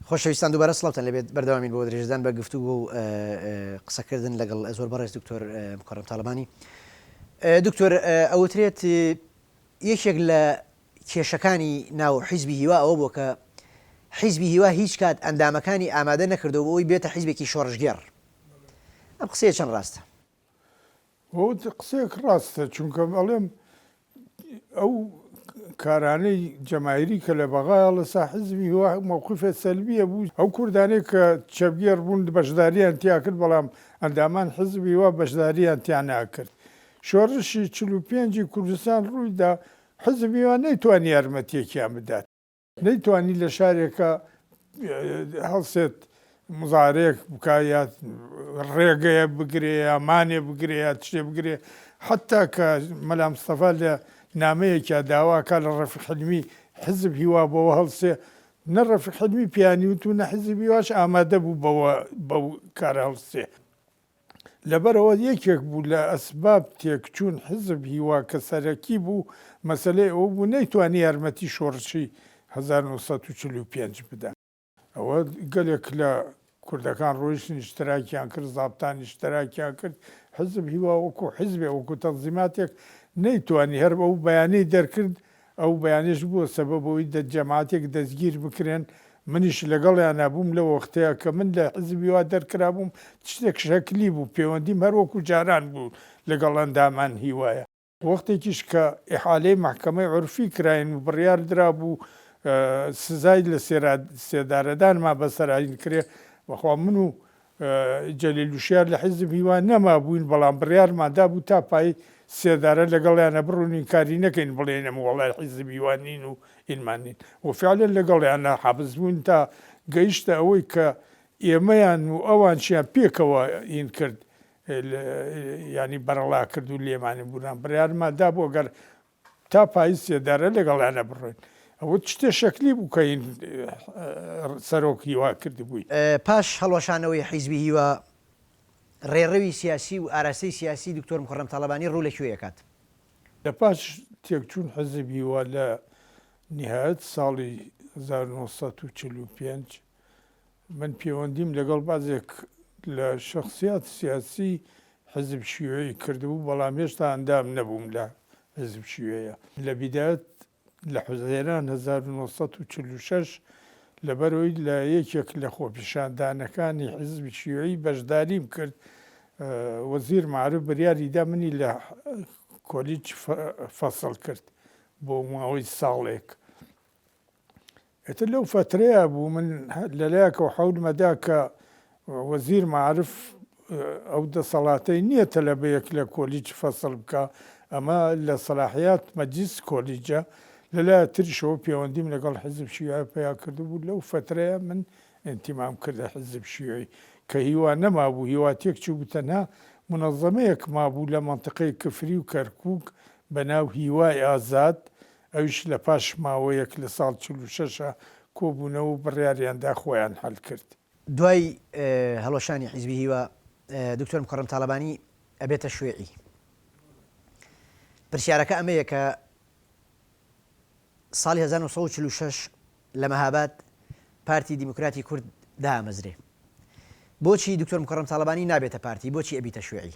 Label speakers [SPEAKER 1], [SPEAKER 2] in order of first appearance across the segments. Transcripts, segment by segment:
[SPEAKER 1] خۆشەویستان دووبارە سڵاوتان لێبێت بەردەوامین بۆ درێژەدان بە گفتوگۆ و قسەکردن لەگەڵ زۆر بەڕێز دکتۆر مکەڕەم تاڵەبانی. دکتۆر ئەوترێت یەکێک لە کێشەکانی ناو حیزبی هیوا ئەوە بووە کە حیزبی هیوا هیچ کات ئەندامەکانی ئامادە نەکردەوە بۆ ئەوەی بێتە حیزبێکی شۆڕشگێڕ. ئەم قسەیە چەند ڕاستە؟
[SPEAKER 2] وت قسەیەک ڕاستە چونکە ئەڵێم ئەو کارانەی جەماهیری کە لە بەغای هەڵەسا حزبی هیوا مەوقفێ سەلبیە بوو ئەو کوردانەی کە چەپگێڕ بوون بەشداریان تیا کرد بەڵام ئەندامان حزبی هیوا بەشداریان تیا ناکرد شۆڕشی 45 ی کوردستان ڕوویدا حزبی هیوا نەیتوانی یارمەتیەکیان بدات. نەیتوانی لە شارێکا هەڵسێت مزارەیەک بکا یا ڕێگەیە بگرێ یا مانێ بگرێ یا تشتێ بگرێ حتا کە مەلا مستەفا لە نامەیەکیا داواکا لە ڕەفیق حلمی حزب هیوا بەوە هەڵسێ نە ڕەفیق حلمی پیانی وت و نە حزب هیواش ئامادە بوو بەوە بەو کارە هەڵسێ. لەبەرئەوە یەکێک بوو لە ئەسباب تێکچوون حزب هیوا کە سەرەکی بوو مەسەلەی ئەوە بوو نەیتوانی یارمەتی شۆڕشی 1945 بدا. ئەوە گەلێک لە کوردەکان ڕۆیشتن ئیشتراکیان کرد، زابتان ئیشتراکیان کرد، حزب هیوا وەکوو حزبێ وەکوو تەنزیماتێک نەیتوانی هەر ئەو بەیانەی دەرکرد ئەو بەیانەش بووە سەبەب ئەوەی دە جەماعەتێک دەستگیر بکرێن، منیش لەگەڵیانا بووم لەو وەختەیا کە من لە حزبی وا دەرکرابووم شتێک شەکلی بوو پێوەندیم هەر وەکوو جاران بوو لەگەڵ ئەندامان هیوایە. وەختێکیش کە ئیحالەی مەحکەمەی عورفی کراین و بڕیار درابوو سزای لە سێدارەدانمان بەسەرا کرێ، بەخوا من و جەلیل وشیار لە حیزب هیوا نەمابووین، بەڵام بڕیارمان دابوو تا پای سێدارە لەگەڵیانە بڕۆین کاری نەکەین بڵێین ئەم وەڵای حیزب هیوا نین و ئینمان نین و فعلەن لەگەڵیانە حەبس بووین تا گەیشتە ئەوەی کە ئێمەیان و ئەوانشیان پێکەوە ئین کرد یانی بەرەڵا کرد و لێمانی بوونان بڕیارمان دابوو گەر تا پاییز سێدارە لەگەڵیانە بڕۆین. ئەوە شتێ شەکلی بوو کە این سەرۆک هیوا کردبووی.
[SPEAKER 1] پاش هەڵوەشانەوەی حیزبی هیوا، ڕێڕەوی سیاسی و ئاراستەی سیاسی دکتۆر موکەڕەم تاڵەبانی ڕوو لە کوێ ئەکات؟
[SPEAKER 2] لە پاش تێکچوون حیزب هیوا لە نیهایەت ساڵی 1945 من پێوەندیم لەگەڵ بەعزێک لە شەخسیات سیاسی حزب شیوعی کردبوو، بەڵام هێشتا ئەندام نەبووم لە حزب شیوعیە. لە بیدایەت لە حوزەیران 1946 لەبەرئەوەی لە یەکێک لە خۆپیشاندانەکانی حزب شیوعی بەشداریم کرد، وەزیر مەعروف بریاری دا منی لە کۆلیج فەسڵ کرد بۆ ماوەی ساڵێک. ئیتر لەو فەترەیا بوو من لەلایەکەوە حەولمەدا کە وەزیر مەعارف ئەو دەسەڵاتەی نییە تەلەبەیەک لە کۆلیج فەسڵ بکا، ئەمە لە سەلاحیات مەجلیس کۆلیجە، لەلایە تریشەوە پێوەندیم لەگەڵ حیزب شیوعی پەیا کردبوو، لەو فەترەیا من ئینتیمام کردە حیزب شیوعی کە هیوا نەمابوو، هیوا تێکچووبوو تەنها مونەزەمەیەک مابوو لە مەنتیقەی کفری و کەرکووک بەناو هیوای ئازاد، ئەویش لە پاش ماوەیەک لە ساڵ 46 ا کۆبوونەوە و بڕیاریان دا خۆیان حەل کرد.
[SPEAKER 1] دوای هەڵوەشانی حیزبی هیوا، دکتۆر مکەڕەم تاڵەبانی ئەبێتە شوێعی. پرسیارەکە ئەمەیە کە ساڵی 1946 لە مەهاباد پارتی دیموکراتی کورد دامەزرێ. بۆچی دکتۆر مکەڕەم تاڵەبانی نابێتە پارتی، بۆچی ئەبیتە شوێعی؟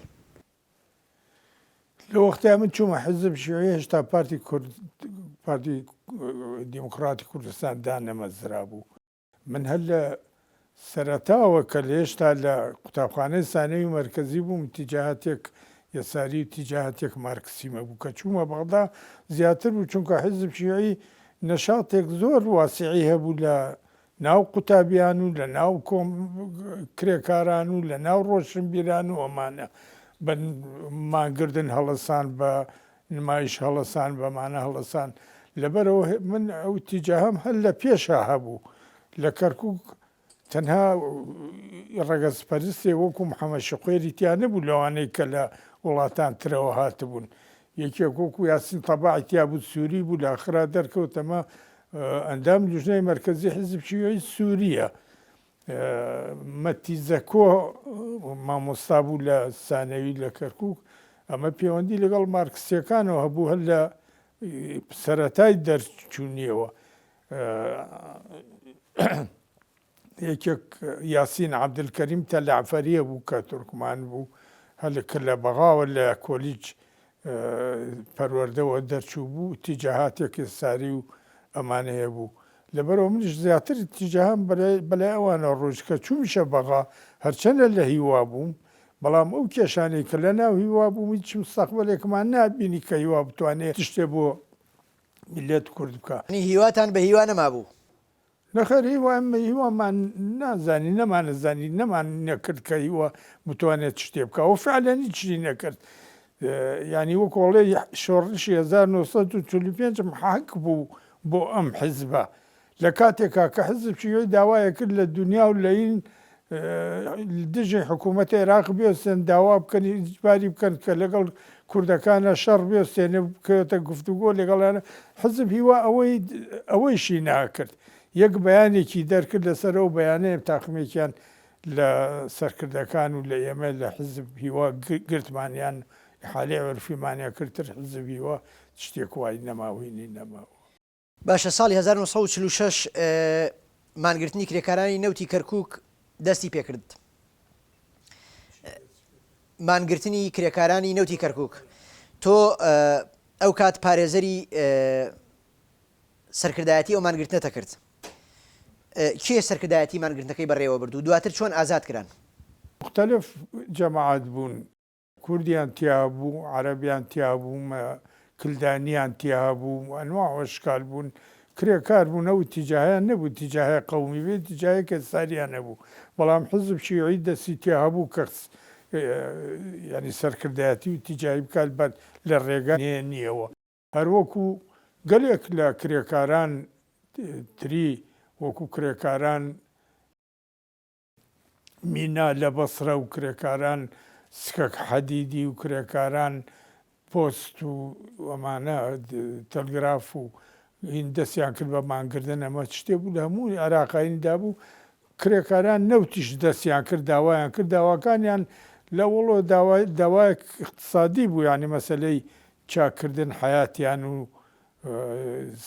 [SPEAKER 2] لە وەختیا من چوومە حزب شیوعی هێشتا پارتی کورد پارتی دیموکراتی کوردستان دانەمەزرابوو. من هەر لە سەرەتاوە کە لە هێشتا لە قوتابخانەی سانەوی مەرکەزی بووم تیجاهاتێک یەساری و تیجاهاتێک مارکسیم هەبوو کە چوومە بەغدا زیاتر بوو چونکە حزب شیوعی نەشاتێک زۆر واسیعی هەبوو لە ناو قوتابیان و لە ناو کۆم کرێکاران و لە ناو ڕۆشنبیران و ئەمانە بە مانگردن هەڵەسان بە نمایش هەڵەسان بەمانە هەڵەسان لەبەرەوە من ئەو تیجاهەم هەر لە پێشا هەبوو لە کەرکک تەنها ڕەگەزپەرستێ وەکو محەممەد شقێری تیا نەبوو لەوانەی کە لە وڵاتان ترەوە هاتبوون یەکێک وەکو یاسین تەباعی تیا بوو سووری بوو لە ئاخرا دەرکەوت ئەمە ئەندام لوژنەی مەرکەزی حیزب شیوعی سووریە. مەتی زەکۆ مامۆستا بوو لە سانەوی لە کەرکووک، ئەمە پێوەندی لەگەڵ مارکسییەکانەوە هەبوو هەر لە سەرەتای دەرچوونیەوە. یەکێک یاسین عەبدولکەریم تەلەعفەریە بوو کە تورکمان بوو هەر کە لە بەغاوە لە کۆلیج پەروەردەوە دەرچوو بوو ئیتیجاهاتێک یەساری و ئەمانە هەبوو لەبەرئەوە منیش زیاتر ئیتیجاهام بەلای ئەوانەوە ڕۆیشت کە چوومیشە بەغا هەرچەندە لە هیوا بووم بەڵام ئەو کێشانەی کە لە ناو هیوا بووم هیچ مستەقبەلێکمان نابینی کە هیوا بتوانێ شتێ بۆ میللەت کورد بکا.
[SPEAKER 1] یانی هیواتان بە هیوا نەمابوو؟
[SPEAKER 2] نەخێر هیوا هیوامان نازانی نەمانەزانی نەمان نەکرد کە هیوا بتوانێت شتێ بکا و فعلەن هیچی نەکرد یانی وەکو ئەڵێی شۆڕشی 1945 محەک بوو بۆ ئەم حزبە لە کاتێکا کە حزب شیوعی داوایە کرد لە دنیا و لە این دژی حکوومەت عێراق بێسێن داوا بکەن ئیجباری بکەن کە لەگەڵ کوردەکانە شەڕ بێسێنێ بکەوێتە گفتوگۆ لەگەڵیانە حزب هیوا ئەوەی ئەوەیشی ناکرد یەک بەیانێکی دەرکرد لەسەر ئەو بەیانەیە تاقمێکیان لە سەرکردەکان و لە ئێمە لە حزب هیوا گرتمانیان حالی عرفیمانە کردتر حزب هیوا شتێک وای نەماوینی نەماوە.
[SPEAKER 1] باشە ساڵی 1946 مانگرتنی کرێکارانی نەوتی کەرکوک دەستی پێکرد مانگرتنی کرێکارانی نەوتی کەرکوک تۆ ئەو کات پارێزەری سەرکردایەتی ئەو مانگرتنەتە کرد کێ سەرکردایەتی مانگرتنەکەی بەڕێوە برد و دواتر چۆن ئازاد کران؟
[SPEAKER 2] مختلف جەماعەت بوون کوردیان تیا بوو، عەرەبیان تیا بوو، کلدانیان تیا بوو، ئەنواع و ئەشکال بوون، کرێکار بوون، ئەو ئیتیجاهەیان نەبوو ئیتیجاهی قەومی بێ، ئیتیجاهێکی ئەنساریان هەبوو، بەڵام حزب شیوعی دەستی تیا هەبوو کە یانی سەرکردایەتی و ئیتیجاهی بکات بە لە ڕێگا نهێنییەوە. هەروەکو گەلێک لە کرێکاران تری وەکو کرێکاران، مینا لە بەسرە و کرێکاران سکەک حەدیدی و کرێکاران پۆست و ئەمانە تەلگراف و هین دەستیان کرد بە مانگردن ئەمە شتێ بوو لە هەموو عێراقایندا بوو کرێکاران نەوتیش دەستیان کرد داوایان کرد داواکانیان لە وڵۆ داوای داوایەک اقتصادی بوو یعنی مەسەلەی چاکردن حیاتیان و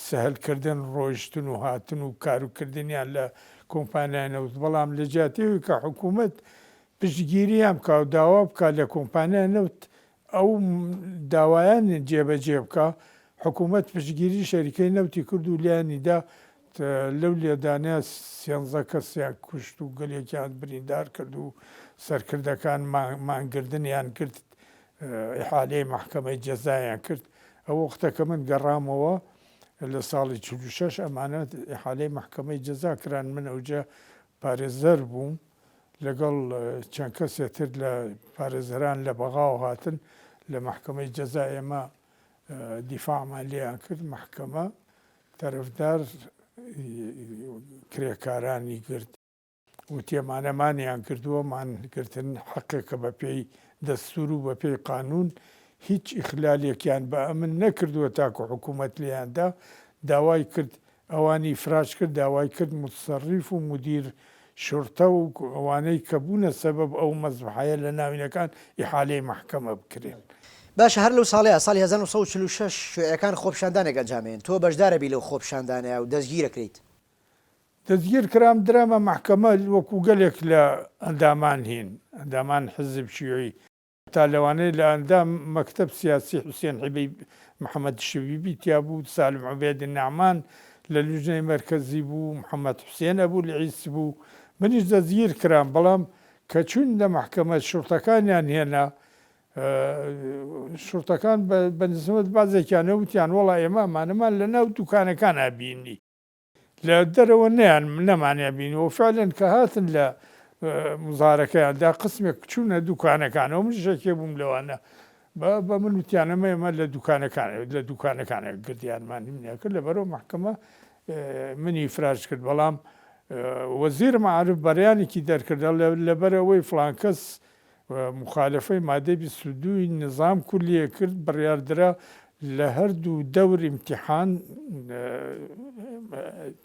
[SPEAKER 2] سەهل کردن ڕۆیشتن و هاتن و کاروکردنیان لە کۆمپانیای نەوت، بەڵام لە جیاتی ئەوەی کە حکوومەت پشتگیریان بکا و داوا بکا لە کۆمپانیای نەوت ئەو داوایان جێبەجێ بکا، حکوومەت پشتگیری شەریکەی نەوتی کرد و لێیانی دا، لەو لێدانە سێنزە کەسیان کوشت و گەلێکیان بریندار کرد و سەرکردەکان مانگردنیان کرد ئیحالەی مەحکەمەی جەزایان کرد، ئەو وەختە کە من گەڕامەوە لە ساڵی 46 ئەمانە ئیحالەی مەحکەمەی جەزا کران، من ئەوجە پارێزەر بووم لەگەڵ چەند کەسێ تر لە پارێزەران لە بەغاوە هاتن لە مەحکەمەی جەزا ئێمە دیفاعمان لێیان کرد، مەحکەمە تەرەفدار کرێکارانی گرت. وتیەمانە مانیان کردووە، مانگرتن حەقێکە بە پێی دەستوور و بە پێی قانوون، هیچ ئیخلالێکیان بە ئەمن نەکردووە تاکو حکوومەت لێیان دا، داوای کرد ئەوانی ئیفراج کرد، داوای کرد موتسەڕیف و مودیر شورتە و ئەوانەی کە بوونە سەبەب ئەو مەزبحەیە لە ناوینەکان ئیحالەی مەحکەمە بکرێن.
[SPEAKER 1] باشە هەر لەو ساڵەیا، ساڵی 1946 شیوعیەکان خۆپیشاندانێک ئەنجامەیەن، تۆ بەشدارەبی لەو خۆپیشاندانەیا و دەستگیرەکرێیت.
[SPEAKER 2] دەستگیر کرام درامە مەحکەمە وەکو گەلێک لە ئەندامان هین ئەندامان حزب شیوعی تا لەوانەیە لە ئەندام مەکتەب سیاسی حوسێن حبیب محەمەد شبیبی تیا بوو سالم عوبێد نەعمان لە لوجنەی مەرکەزی بوو محەمەد حوسێن ئەبو العیس بوو منیش دەستگیر کرام بەڵام کە چوین لە مەحکەمە شوڕتەکانیان هێنا شوڕتەکان بە نسبەت بازێکیانەوە وتیان وەڵا ئێمە ئەمانەمان لە ناو دوکانەکانا بینی لە دەرەوە نەیان نەمانیان بینیوە فعلەن کە هاتن لە مزارەکەیان دا قسمێک چوونە دوکانەکانەوە منیش یەکێ بووم لەوانە بە من وتیان ئەمە ئێمە لە دوکانەکان لە دوکانەکانە گردیانمان کرد لەبەرەوە محکمە منی فراش کرد بەڵام وەزیر معرف بەریانێکی دەرکردە لەبەرەوەی فلان کەس موخالەفەی مادەی 22 ی نظام کولیە کرد، بڕیاردرا لە هەردوو دەور ئیمتیحان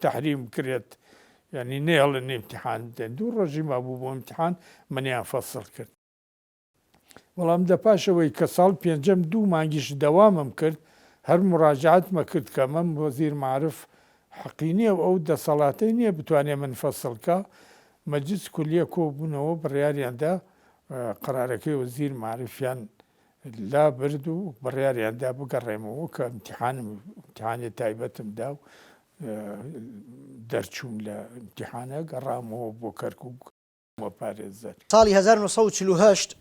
[SPEAKER 2] تەحریم بکرێت، یانی نەیەڵن ئیمتیحان بدەن، دوو ڕۆژی مابوو بۆ ئیمتیحان منیان فەسڵ کرد. بەڵام لە پاش ئەوەی کە ساڵ پێنجەم دوو مانگیش دەوامم کرد، هەر موراجەعەتمە کرد کە مەم وەزیر مەعارف حەقی نیە و ئەو دەسەڵاتەی نیە بتوانێ من فەسڵ کا. مەجلس کولیە کۆ بوونەوە بڕیاریان دا قەرارەکەی وەزیر مەعریفیان لا برد و بڕیاریان دا بگەڕێمەوە کە ئیمتیحانم ئیمتیحانی تایبەتم دا و دەرچووم لە ئیمتیحانە گەڕامەوە بۆ کەرکووک بوومە پارێزەر.
[SPEAKER 1] ساڵی 1948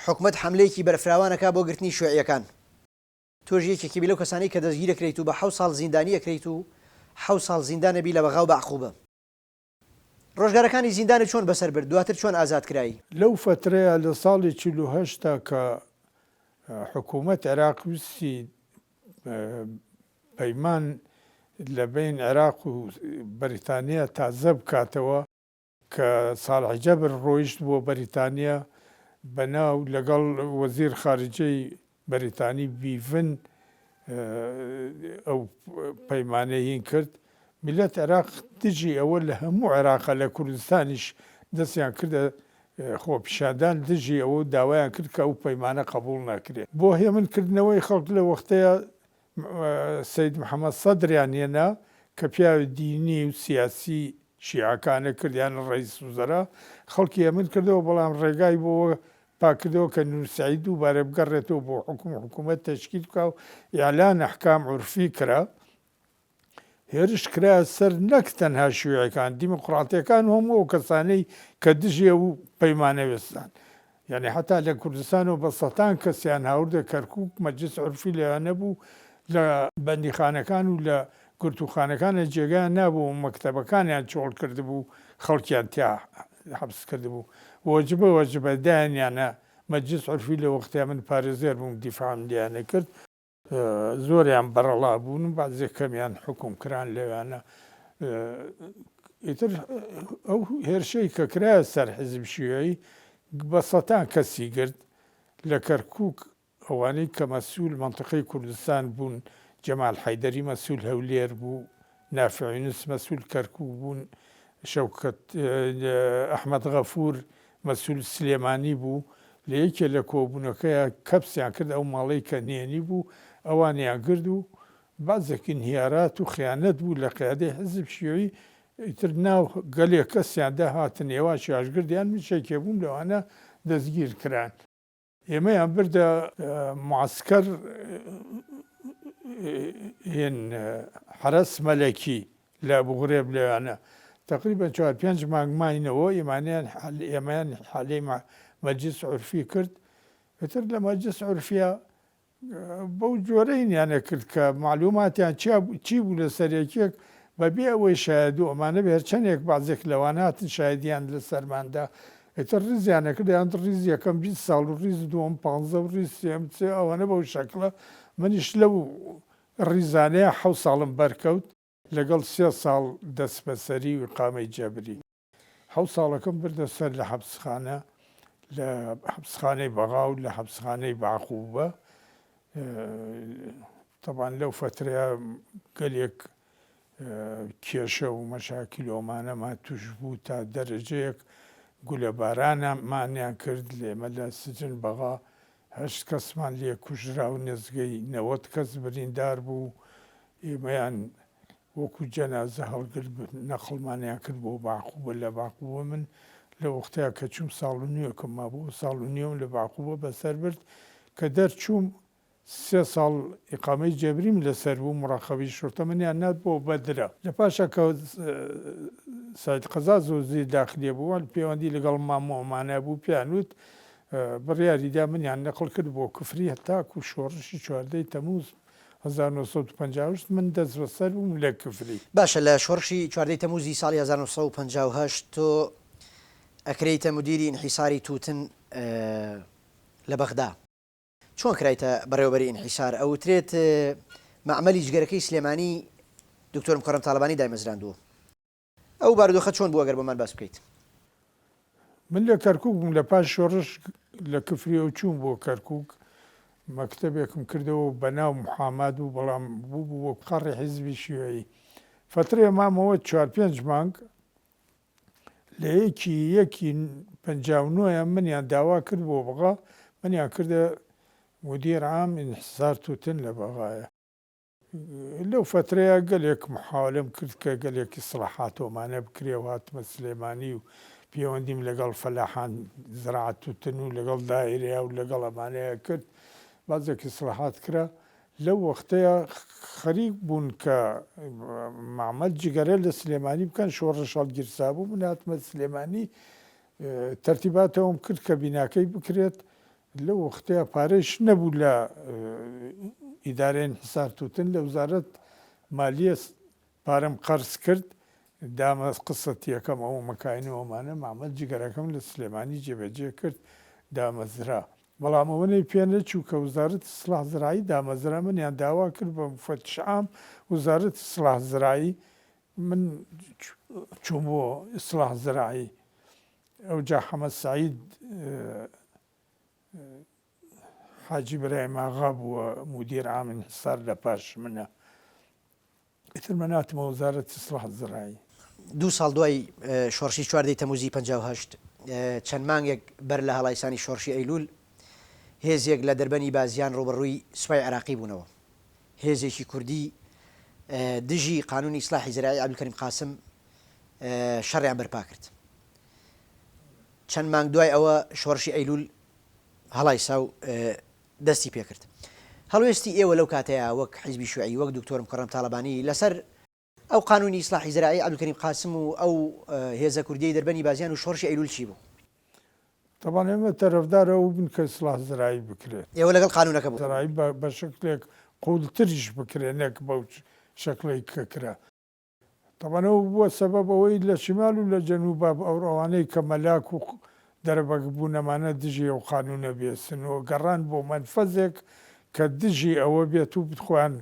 [SPEAKER 1] حکومەت حەملەیەکی بەرفراوان ئەکا بۆ گرتنی شیوعیەکان. تۆش یەکێکی بی لەو کەسانەی کە دەستگیر ئەکرێیت و بە حەوت ساڵ زیندانی ئەکرێیت و حەوت ساڵ زیندان ئەبی لە بەغا و بەعقوبە. ڕۆژگارەکانی زیندانت چۆن بەسەر برد؟ دواتر چۆن ئازاد کرای؟
[SPEAKER 2] لەو فەترەیا لە ساڵی 48 تا کە حکوومەت عێراق ویستی پەیمان لە بەین عێراق و بەریتانیا تازە بکاتەوە، کە ساڵح جەبر ڕۆیشت بۆ بەریتانیا بەناو لەگەڵ وەزیر خارجەی بەریتانی بیڤن ئەو پەیمانەی هین کرد، میللەت عێراق دژی ئەوە لە هەموو عێراقا لە کوردستانیش دەستیان کردە خۆپیشاندان دژی ئەوە و داوایان کرد کە ئەو پەیمانە قەبوڵ نەکرێت. بۆ هێمن کردنەوەی خەڵک لەو وەختەیا سەید محەمەد سەدریان هێنا کە پیاوی دینی و سیاسی شیعەکانە کردیانە ڕەئیس وزەرا، خەڵکی هێمن کردەوە بەڵام ڕێگای بۆ پاکردەوە کە نور سەعید دووبارە بگەڕێتەوە بۆ حوکم و حکوومەت تەشکیل بکا و ئیعلان ئەحکام عورفی کرا. هێرش کرایە سەر نەک تەنها شیوعیەکان، دیموکراتیەکان و هەموو ئەو کەسانەی کە دژی ئەو پەیمانە وێستان. یانی حەتا لە کوردستانەوە بە سەتان کەسیان هاوردە کەرکووک، مەجلیس عورفی لەوێ نەبوو، لە بەندیخانەکان و لە گرتووخانەکانە جێگایان نابوو و مەکتەبەکانیان چۆڵ کردبوو، خەڵکیان تیا حەبس کردبوو. وەجبە وەجبە دایانیانە مەجلیس عورفی لەو وەختەیا من پارێزەر بووم دیفاعم لێیان ئەکرد. زۆریان بەرەڵا بوون و بەعزێ کەمیان حوکم کران لەویانە. ئیتر ئەو هێرشەی کە کرایە سەر حیزب شیوعی بە سەتان کەسی گرت لە کەرکووک ئەوانەی کە مەسول مەنتقەی کوردستان بوون جەمال حەیدەری مەسول هەولێر بوو، نافع یونس مەسول کەرکوک بوون، شەوکەت ئەحمەد غەفور مەسول سلێمانی بوو، لە یەکێ لە کۆبوونەکەیا کەپسیان کرد ئەو ماڵەی کە نهێنی بوو ئەوانیان گرت و بەعزێک ئینهیارات و خیانەت بوو لە قیادەی حزب شیوعی ئیتر ناو گەلێک کەسیان دا هاتن ئێوان شاشگردیان منیش یەکێ بووم لەوانە دەستگیر کران. ئێمەیان بردە معسکەر هێن حەرەس مەلەکی لە ئەبوغرێب لەوێانە تەقریبەن چوار پێنج مانگ ماینەوە ئێمانیان ئێمەیان حالەی مەجلس عورفی کرد ئیتر لە مەجلس عورفیا بەو جۆرەی نیانە کرد کە مەعلوماتیان چیا چی بوو لەسەر یەکێک بە بێ ئەوەی شایەد و ئەمانە بێ هەرچەندێک بەعزێک لەوانە هاتن شایەدیان لەسەرمان دا ئیتر ڕیزیان ئەکرد یان ڕیز یەکەم 20 ساڵ و ڕیز دووەم پانزە و ڕیز سێم سێ ئەوەنە بەو شەکڵە منیش لەو ڕیزانەیە حەو ساڵم بەرکەوت لەگەڵ سێ ساڵ دەسبەسەری و ئیقامەی جەبری. حەوت ساڵەکەم بردە سەر لە حەپسخانە، لە حەپسخانەی بەغا و لە حەپسخانەی بەعقوبە. تەبعەن لەو فەترەیە گەلێک کێشە و مەشاکیل و ئەمانەمان توش بوو تا دەرەجەیەک گولەبارانمانیان کرد لێمە لە سجن بەغا هەشت کەسمان لێ کوژرا و نزگەی 90 کەس بریندار بوو. ئێمەیان وەکو جەنازە هەڵگرت نەقڵمانیان کرد بۆ بەعقوبە لە بەعقوبە من لە وەختیا کە چووم ساڵ و نیوێکم مابوو ئەو ساڵ و نیوەم لە بەعقوبە بەسەر برد کە دەرچووم سێ ساڵ ئیقامەی جەبریم لەسەر بوو مراقەبەی شورتە منیان نارد بۆ بەدرە لە پاشا کە سەعید قەزاز وەزیر داخلیە بوو پەیوەندی لەگەڵ مام و ئەمانە بوو پێیان وت بڕیاری دا منیان نەقڵ کرد بۆ کفری هەتاکو شۆڕشی چواردەی تەمووز 1958 من دەستبەسەر بووم لە کفری.
[SPEAKER 1] باشە لە شۆڕشی چواردەی تەمووزی ساڵی 1958 تۆ ئەکرێیتە مودیری ئینحیساری تووتن لە بەغدا. چۆن کرایتە بەڕێوەبەری ئینحیسار؟ ئەوترێت مەعمەلی جگەرەکەی سلێمانی دکتۆر مکەڕەم تاڵەبانی دایمەزراندووە. ئەو بارودۆخە چۆن بوو ئەگەر بۆمان باس بکەیت؟
[SPEAKER 2] من لە کەرکوک بووم لە پاش شۆڕش لە کفریەوە چووم بۆ کەرکوک مەکتەبێکم کردەوە بە ناو محامات بوو بەڵام بوو بوو وەک قەڕی حیزبی شیوعی فەترەیە مامەوە چوار پێنج مانگ لە یەکی یەکی 59 منیان داوا کرد بۆ بەغا منیان کردە مدیر عام انحصار توتن لە بەغایە. لەو فەترەیە گەلێک محاوەلەم کرد کە گەلێک ئیسڵاحات و ئەمانە بکرێ و هاتمە سلێمانی و پێوەندیم لەگەڵ فەلاحان زراعەت توتن و لەگەڵ دایرەیا و لەگەڵ ئەمانەیا کرد بەعزێک ئیسڵاحات کرا. لەو وەختەیا خەریک بوون کە مەعمەل جگەرە لە سلێمانی بکەن، شۆڕش هەڵگیرسابوو، من هاتمە سلێمانی تەرتیباتەوەم کرد کە بیناکەی بکرێت، لەو وەختەیا پارەیش نەبوو لە ئیدارەی انحسار توتن لە وزارەت مالیە پارەم قەرز کرد دامە قسەتیەکەم ئەو مەکاین و ئەمانە مەعمەل جگەرەکەم لە سلێمانی جێبەجێ کرد دامەزرا. بەڵام ئەوەنەی پێ نەچوو کە وزارەتی اصلاح زراعی دامەزرا منیان داوا کرد بە مفتش عام وزارەتی اصلاح زراعی من چووم بۆ اصلاح زراعی ئەوجا حەمە سەعید حاجی برایم ئاغا بووە مدیر عام انحصار لە پاش منە ئیتر من هاتمە وەزارەتی اصلاح زراعی.
[SPEAKER 1] دوو ساڵ دوای شۆڕشی چواردەی تەمووزی 58، چەند مانگێک بەر لە هەڵایسانی شۆڕشی ئەیلوول، هێزێک لە دەربەنی بازیان ڕووبەڕووی سوپای عێراقی بوونەوە. هێزێکی کوردی دژی قانوونی ئیسلاحی زراعی عەبدولکەریم قاسم شەڕیان بەرپا کرد. چەند مانگ دوای ئەوە شۆڕشی ئەیلوول هەڵایسا و دەستی پێکرد. هەڵوێستی ئێوە لەو کاتەیا وەک حیزبی شیوعی، وەک دکتۆر مکەڕەم تاڵەبانی لەسەر ئەو قانوونی ئیسلاحی زراعی عەبدولکەریم قاسم و ئەو هێزە کوردیەی دەربەنی بازیان و شۆڕشی ئەیلوول چی بوو؟
[SPEAKER 2] تەبعەن ئێمە تەرەفدار ئەو بووین کە ئیسلاح زراعی بکرێت.
[SPEAKER 1] ئێوە لەگەڵ قانوونەکە بوون؟
[SPEAKER 2] زراعی بە شکلێک قووڵتریش بکرێت نەک بەو شکلەی کە کرا. تەبعەن ئەوە بووە سەبەب ئەوەی لە شیمال و لە جەنوبا ئەوانەی کە مەلاک و دەرەبەگ بوون ئەمانە دژی ئەو قانوونە بێسن و گەڕان بۆ مەنفەزێک کە دژی ئەوە بێت و خۆیان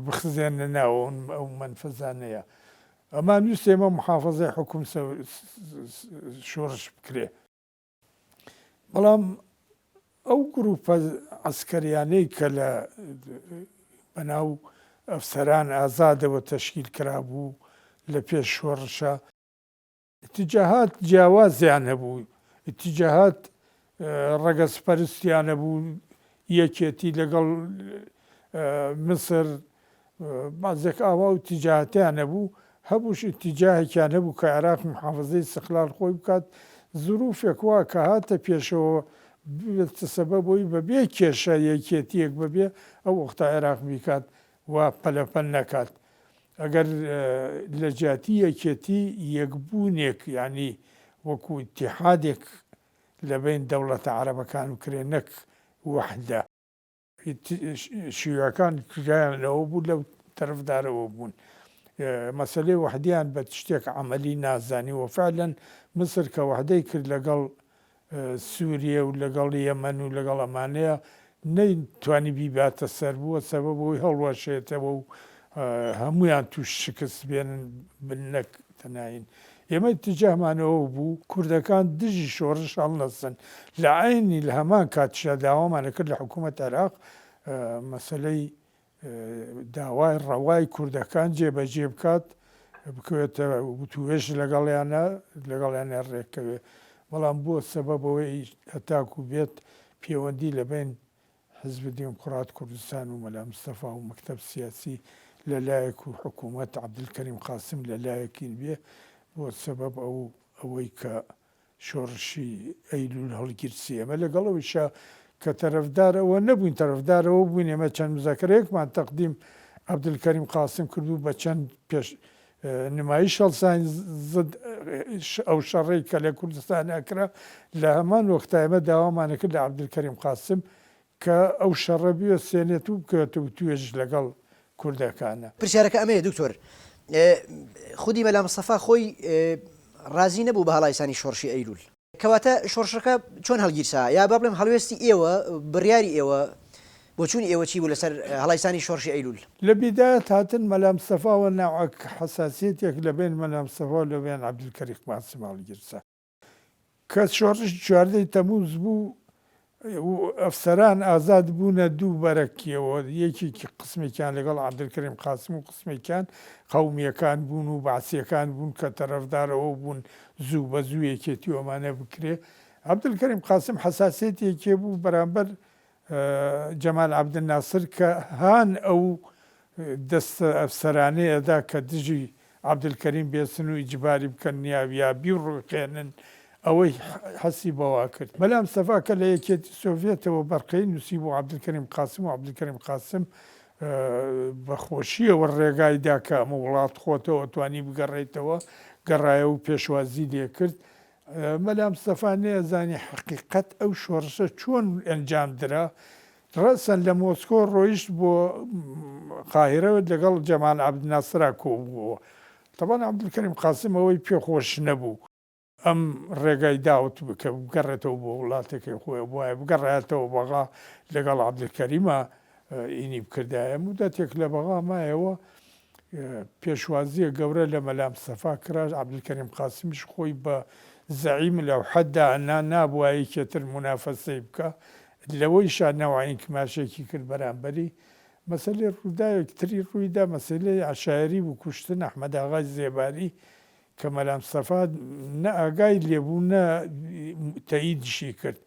[SPEAKER 2] بخزێنە ناو ئەو مەنفەزانەیە. ئەمان ویست ئێمە محافەزەی حوکم شۆرش بکرێ. بەڵام ئەو گروپە عەسکەریانەی کە لە بەناو ئەفسەران ئازادەوە تەشکیل کرابوو لە پێش شۆڕشە، ئیتیجاهات جیاوازیان هەبوو، ئیتیجاهات ڕەگەزپەرستیان هەبوو، یەکێتی لەگەڵ میسر بەعزێک ئاوا و ئیتیجاهاتیان هەبوو، هەبووش ئیتیجاهێکیان هەبوو کە عێراق موحافەزەی ئیستقلال خۆی بکات، زروفێک وا کە هاتە پێشەوە ببێتە سەبەب ئەوی بە بێ کێشە یەکێتییەک ببێ ئەو وەختە عێراق بیکات و پەلەپەل نەکات. ئەگەر لە جیاتی یەکێتی یەکبوونێک یانی وەکوو ئیتیحادێک لە بەین دەوڵەتە عەرەبەکان بکرێ نەک وەحدە. شیوعەکان جیایان لەوە بوو لەو تەرەفدارەوە بوون مەسەلەی وەحدەیان بە شتێک عەمەلی نازانی و فعلەن میسر کە وەحدەی کرد لەگەڵ سوریە و لەگەڵ یەمەن و لەگەڵ ئەمانەیە نەیتوانی بیباتە سەر بووە سەبەب ئەوەی هەڵوەشێتەوە و هەمویان توش شکست بێنن بن نەک تەناین ئێمە ئیتیجاهمان ئەوە بوو کوردەکان دژی شۆڕش هەڵنەسن، لە عەینی لە هەمان کاتیشدا داوامان ئەکرد لە حکوومەت عێراق مەسەلەی داوای ڕەوای کوردەکان جێبەجێ بکات، بکەوێتە وتووێژ لەگەڵیانە، لەگەڵیانە ڕێککەوێ. بەڵام بووە سەبەب ئەوەی هەتاکوو بێت پێوەندی لە بەین حزب دیموکرات کوردستان و مەلا مستەفا و مەکتەب سیاسی لە لایەک و حکوومەت عەبدولکەریم قاسم لە لایەکین بێ بۆ سەبەب ئەو ئەوەی کە شۆڕشی ئەیلوول هەڵگیرسی ئێمە لەگەڵ ئەویشا کە تەرەفدار ئەوە نەبووین تەرەفدار ئەوە بووین ئێمە چەند مزاکەرەیەکمان تەقدیم عەبدولکەریم قاسم کرد و بە چەند پێش نمایش هەڵساین ضد ئەو شەڕەی کە لە کوردستان ئەکرا، لە هەمان وەختا ئێمە داوامان ئەکرد لە عەبدولکەریم قاسم کە ئەو شەڕە بوێستێنێت و بکەوێتە وتوێژ لەگەڵ کوردەکانا.
[SPEAKER 1] پرسیارەکە ئەمەیە دکتۆر، خودی مەلا مستەفا خۆی ڕازی نەبوو بە هەڵایسانی شۆڕشی ئەیلول. کەواتە شۆڕشەکە چۆن هەڵگیرسا؟ یا با بڵێم هەڵوێستی ئێوە، بڕیاری ئێوە، بۆچوونی ئێوە چی بوو لەسەر هەڵایسانی شۆڕشی ئەیلوول؟
[SPEAKER 2] لە بیدایەت هاتن مەلا مستەفاوە نەوعەک حەساسیەتێک لە بەین مەلا مستەفا و لە بەین عەبدولکەریم قاسم هەڵگیرسا. کە شۆڕش چواردەی تەمووز بوو و ئەفسەران ئازاد بوونە دوو بەرەکیەوە، یەکێکی قسمێکیان لەگەڵ عەبدولکەریم قاسم و قسمێکیان قەومییەکان بوون و بەعسییەکان بوون کە تەرەفدار ئەوە بوون زوو بە زوو یەکێتی و ئەمانە بکرێ. عەبدولکەریم قاسم حەساسیەتێکی بوو بەرامبەر جەمال عەبدولناسر کە هان ئەو. دەستە ئەفسەرانەی ئەدا کە دژی عەبدولکەریم بێسن و ئیجباری بکەن یا یا بیڕوخێنن ئەوەی حەسی بەوە ئەکرد. مەلا مستەفا کە لە یەکێتی سۆڤیەتەوە بەرقەی نووسیبوو عەبدولکەریم قاسم و عەبدولکەریم قاسم بە خۆشییەوە ڕێگای دا کە ئەمە وڵات خۆتەوە توانی بگەڕێیتەوە، گەڕایەوە و پێشوازی لێ کرد. مەلا مستەفا نەیەزانی حەقیقەت ئەو شۆڕشە چۆن ئەنجام درا، ڕەسەن لە مۆسکۆ ڕۆیشت بۆ قاهیرە لەگەڵ جەمال عەبدناسرا کۆبووەوە. تەبعەن عەبدولکەریم قاسم ئەوەی پێ خۆش نەبوو. ئەم ڕێگای داوت کە بگەڕێتەوە بۆ وڵاتەکەی خۆی، بوایە بگەڕایەتەوە بەغا لەگەڵ عەبدولکەریما ئینی بکردایە. مودەتێک لە بەغا مایەوە، پێشوازییە گەورە لە مەلا مستەفا کرا، عەبدولکەریم قاسمیش خۆی بە زەعیم الاوحد دائەنا، نابوایە یەکێ تر مونافەسەی بکا، لەوەیشا نەوع ئینکماشێکی کرد بەرامبەری. مەسەلەی ڕووداوێک تری ڕوویدا، مەسەلەی عەشایەری بوو، کوشتن ئەحمەد ئاغای زێباری کە مەلا مستەفا نە ئاگای لێبوو نە تەئیدیشی کرد.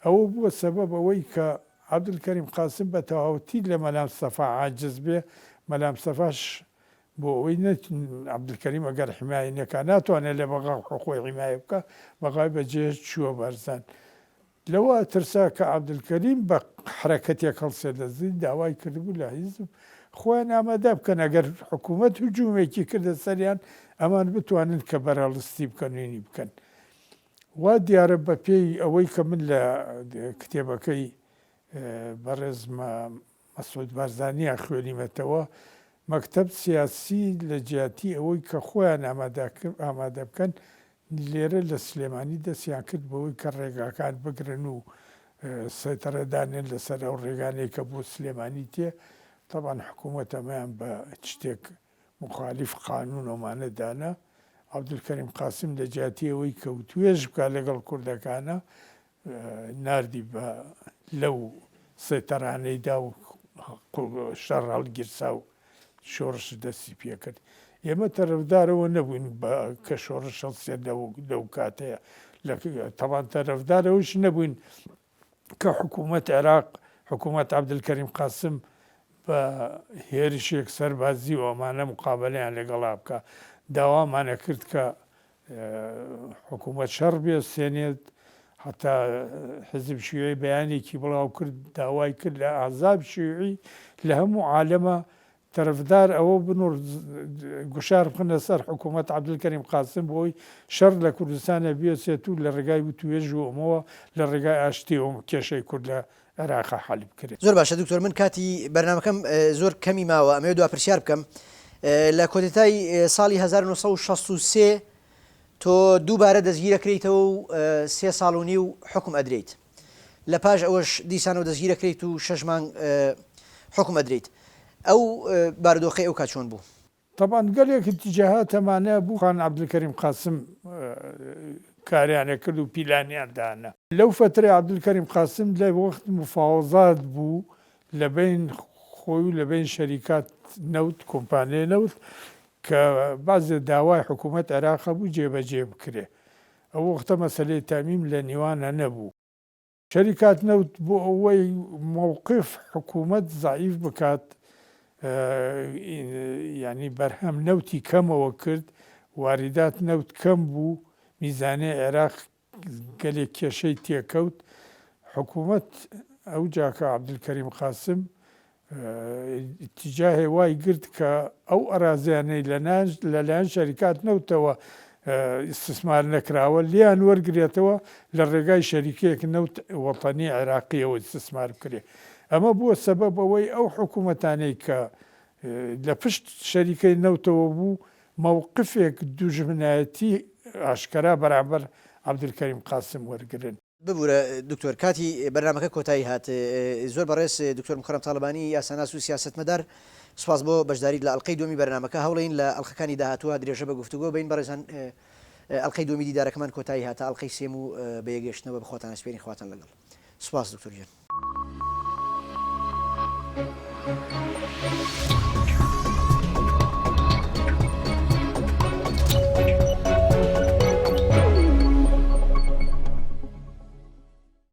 [SPEAKER 2] ئەوە بووە سەبەب ئەوەی کە عەبدولکەریم قاسم بە تەواوەتی لە مەلا مستەفا عاجز بێ، مەلا مستەفاش بۆ ئەوەی نە عەبدولکەریم ئەگەر حیمایەی نەکا ناتوانێ لە بەغا خۆی حیمایە بکا، بەغای بەجێهێشت چووە بەرزان. لەوە ئەترسا کە عەبدولکەریم بە حەرەکەتێک هەڵسێ لە زل داوای کردبوو لە حیزب خۆیان ئامادە بکەن ئەگەر حکوومەت هجوومێکی کردە سەریان ئەمان بتوانن کە بەرهەڵستی بکەن و ینی بکەن. وا دیارە بە پێی ئەوەی کە من لە کتێبەکەی بەڕێز مەسعود بارزانییان خوێنیمەتەوە، مەکتەب سیاسی لە جیاتی ئەوەی کە خۆیان ئامادە بکەن، لێرە لە سلێمانی دەستیان کرد بەوەی کە ڕێگاکان بگرن و سەیتەرە دانێن لەسەر ئەو ڕێگانەی کە بۆ سلێمانی تێ، تەبعەن حکوومەت ئەمەیان بە شتێک موخالیف قانوون ئەومانە دانا، عەبدولکەریم قاسم لە جیاتی ئەوەی کە وتوێژ بکات لەگەڵ کوردەکانا ناردی بە لەو سەیتەرانەی دا و شەڕ هەڵگیرسا و شۆڕش دەستی پێکرد. ئێمە تەرەفدارەوە نەبووین بە کە شۆڕش هەڵسێت لەو کاتەیە. تەبان تەرەفدارەوەش نەبووین کە حکوومەت عێراق، حکوومەت عەبدولکەریم قاسم بە هێرشێک سەربازی و ئەمانە مقابەلەیان لەگەڵا بکا. داوامان ئەکرد کە حکوومەت شەڕ بێسێنێت، حەتا حیزب شیوعی بەیانێکی بڵاو کرد داوای کرد لە ئەحزاب شیوعی لە هەموو عالەمە تەرەفدار ئەوە بن و گوشار بخەنە سەر حکوومەت عەبدولکەریم قاسم بۆی شەڕ لە کوردستانە بێسێت و لە ڕێگای وتوێژ و ئەمەوە لە ڕێگای ئاشتیەوە کێشەی کورد لە عێراقا حەل بکرێت.
[SPEAKER 1] زۆر باشە دکتۆر من کاتی بەرنامەکەم زۆر کەمی ماوە ئەمەوێت دوا پرسیار بکەم لە کۆدێتای ساڵی 1963 تۆ دووبارە دەستگیرەکرێیتەوە و سێ ساڵ و نیو حوکم ئەدرێیت لە پاش ئەوەش دیسانەوە دەستگیرەکرێیت و شەش مانگ حوکم ئەدرێیت ئەو بارودۆخەی ئەو کات چۆن بوو؟
[SPEAKER 2] تەبعەن گەلێک ئیتیجاهات ئەمانە بوو خان عەبدولکەریم قاسم کاریان ئەکرد و پیلانیان دانا. لەو فەترەی عەبدولکەریم قاسم لە وەخت مفاوەزات بوو لە بەین خۆی و لە بەین شەریکات نەوت، کۆمپانیای نەوت، کە بەعزێ داوای حکوومەت عێراق هەبوو جێبەجێ بکرێ. ئەو وەختە مەسەلەی تەئمیم لە نیوانا نەبوو. شەریکات نەوت بۆ ئەوەی مەوقف حکوومەت زەعیف بکات یانی بەرهەم نەوتی کەمەوە کرد، واریدات نەوت کەم بوو، میزانیەی عێراق گەلێک کێشەی تێکەوت، حکوومەت ئەوجا کە عەبدولکەریم قاسم ئیتیجاهێ وای گرت کە ئەو ئەرازیانەی لەلایەن شەریکات نەوتەوە ئیستسمار نەکراوە لێیان وەرگرێتەوە لە ڕێگای شەریکەیەک نەوت وەتەنی عێراقیەوە ئیستسمار بکرێ. ئەمە بووە سەبەب ئەوەی ئەو حکوومەتانەی کە لە پشت شەریکەی نەوتەوە بوو مەوقفێک دوژمنایەتی ئاشکەرا بەرامبەر عەبدولکەریم قاسم وەرگرن.
[SPEAKER 1] ببورە دکتۆر کاتی بەرنامەکە کۆتایی هات زۆر بەڕێز دکتۆر مکەڕەم تاڵەبانی یاساناس و سیاسەتمەدار سوپاس بۆ بەشداریت لە ئەڵقەی دووەمی بەرنامەکە هەوڵین لە ئەڵقەکانی داهاتووە درێژە بە گفتوگۆ بەین بەڕێزان ئەڵقەی دووەمی دیدارەکەمان کۆتایی هاتە ئەڵقەی سێم و بە یەکگەشتنەوە بەخواتان ئەسپێرین خواتان لەگەڵ سوپاس دکتۆر گیان.